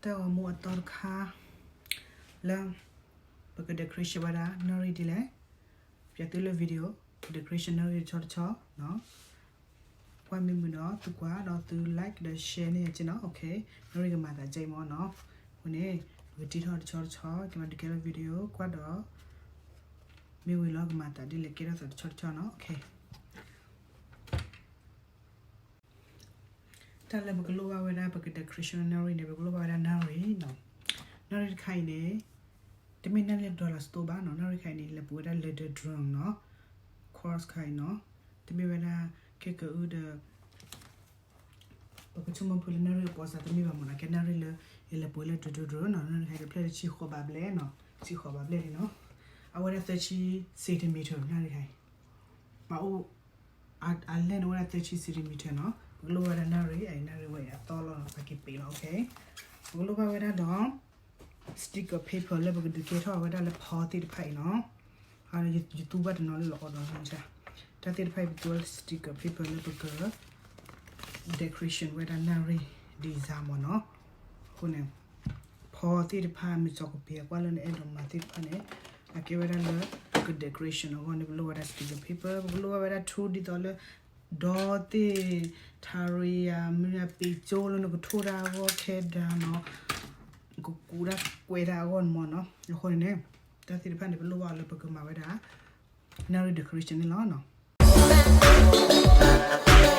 တၢ်ဂီၤမူအသီတခါ လၢ ပက decoration ဝဲဒၣ် နၣ်ရံၣ်ဒ်လဲၣ်, ပျးသုလၢ video ပ decoration နၣ်ရံၣ်တဆီတဆီနီၤ. ကွၢ်မ့ၢ်မုာ်ဒီးသုကွၢ်ဒီးသု like ဒီး share န့ၢ်ယၤက့နီၤ. နၣ်ရံၣ်ကမၤသးကဲမ့ၢ်နီၤ. အဃိန့ၣ် ပကတ့ထီၣ်တဆီတဆီ ကမၤဒုးကဲလၢ video ကွၢ်ဒီး မ့ၢ်ဝံၤလီၤကမၤသးဒ်လဲၣ်ကဲထီၣ်သးတဆီတဆီနီၤ. တၢ်လၢပကလိၣ်ဘၣ်ဝဲဒၣ် ပက decoration နၣ်ရံၣ်န့ၣ် ပကလိၣ်ဘၣ်ဝဲဒၣ်နၣ်ရံၣ်နီၤ. နၣ်ရံၣ်တခါအံၤန့ၣ် တမ့ၢ်နၣ်ရံၣ်လၢ dollar store ဘၣ်နီၤ. နၣ်ရံၣ်တခါအံၤန့ၣ် လဲၤပှ့ၤဝဲဒၣ် Letterdrum နီၤ. Quartz တခါအံၤနီၤ. တမ့ၢ်ဝဲဒၣ် ခဲကအုဒီး ပကဆိကမိၣ်ဖုလၢနၣ်ရံၣ်အပီစးတမ့ၢ်ဘၣ်မ့ၢ်နီၤ. ကဲနၣ်ရံၣ်လၢ ယလဲၤပှ့ၤလၢ Letterdrum နီၤ. နၣ်ရံၣ်တခါအံၤတဖျၢၣ်လၢဆံဃိးဘးဘျဲၣ်နီၤ. ဆံဃိးဘးဘျဲၣ်န့ၣ်နီၤ. အဝဲဒၣ်သၢဆံ centimeter နၣ်ရံၣ်တခါအံၤ မ့ၢ်အိၣ် အ အလဲၢ်န့ၣ်အိၣ်ဝဲဒၣ်သၢဆံ centimeter နီၤ. ပကလိၣ်ဝဲဒၣ်နၣ်ရံၣ် အံၤနၣ်ရံၣ်ဝဲအံၤအသီလီၤနီၤ. ပက့ၤပ့ၤလီၤ. ပကလိၣ်ဘၣ်ဝဲဒၣ်ဒီး sticker paper လၢပကဒုးကဲထီၣ်ဝဲဒၣ်လၢ ဖီသ့ၣ်တဖၣ်အံၤနီၤ. ယသူဘၣ်တနီၤလၢလီၤအီၤဒီး တၢ်သ့ၣ်တဖၣ်အံၤ ပသူဝဲလၢ sticker paper လၢပက decoration ဝဲဒၣ်နၣ်ရံၣ် design မ့ၢ်နီၤ. အဃိန့ၣ် ဖီသ့ၣ်တဖၣ် မ့ၢ်စီၤကပ့ၤအကွၢ်လၢနအဲၣ်ဒိးမၤသ့ၣ်တဖၣ်န့ၣ် အကဲဝဲဒၣ်လၢ ပက decoration အဂီၢ်န့ၣ် ပလိၣ်ဝဲဒၣ် sticker paper, ပကလိၣ်ဘၣ်ဝဲဒၣ် tool ဒ်သိးလၢ ဒီသ့ၣ် ထါရံယၤ မ့ၢ်ပ့ၤကၠိလၢနကထိၣ်တၢ်အဂီၢ် ခဲဒါနီၤ, ကကူးတၢ်ကွဲးတၢ်အဂီၢ်န့ၣ်မ့ၢ်နီၤ. အဃိန့ၣ်န့ၣ် တၢ်သ့ၣ်တဖၣ်န့ၣ် ပလိၣ်ဘၣ်လၢပကမၤဝဲဒၣ် နၣ်ရံၣ် decoration န့ၣ်လီၤနီၤ.